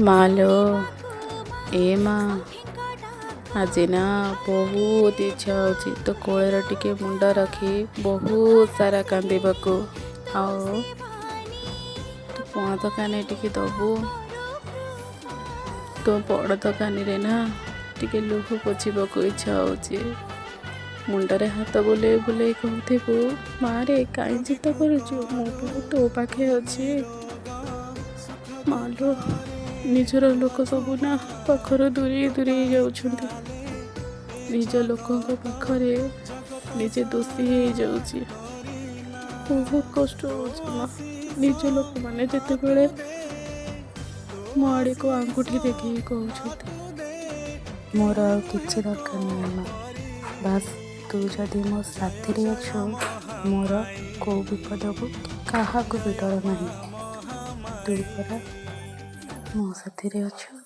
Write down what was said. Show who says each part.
Speaker 1: ମାଲୋ, ଏ ମା, ଆଜି ନା ବହୁତ ଇଚ୍ଛା ହେଉଛି ତୋ କୋଳରେ ଟିକେ ମୁଣ୍ଡ ରଖି ବହୁତ ସାରା କାନ୍ଦିବାକୁ। ଆଉ ତୁ ପଣତ କାନି ଟିକେ ଦବୁ? ତୋ ପଣତ କାନିରେ ନା ଟିକେ ଲୁହ ପୋଛିବାକୁ ଇଚ୍ଛା ହେଉଛି। ମୁଣ୍ଡରେ ହାତ ବୁଲେଇ ବୁଲେଇ କହୁଥିବୁ, ମାରେ, କାହିଁ ଚିନ୍ତା କରୁଛୁ? ମୁଁ ପରା ତୋ ପାଖେ ଅଛି। ମାଲୋ, ନିଜର ଲୋକ ସବୁ ନା ପାଖରୁ ଦୂରେଇ ଦୂରେଇ ଯାଉଛନ୍ତି। ନିଜ ଲୋକଙ୍କ ପାଖରେ ନିଜେ ଦୋଷୀ ହେଇଯାଉଛି। ବହୁତ କଷ୍ଟ ହେଉଛି ମା, ନିଜ ଲୋକମାନେ ଯେତେବେଳେ ମୋ ଆଡ଼ିକୁ ଆଙ୍ଗୁଠି ଦେଖେଇକି କହୁଛନ୍ତି।
Speaker 2: ମୋର ଆଉ କିଛି ଦରକାର ନାହିଁ ମା, ବାସ୍ ତୁ ଯଦି ମୋ ସାଥିରେ ଅଛୁ, ମୋର କେଉଁ ବିପଦକୁ କି କାହାକୁ ବି ଡର ନାହିଁ। ତୁ ପରା ମୋ ସାଥିରେ ଅଛୁ।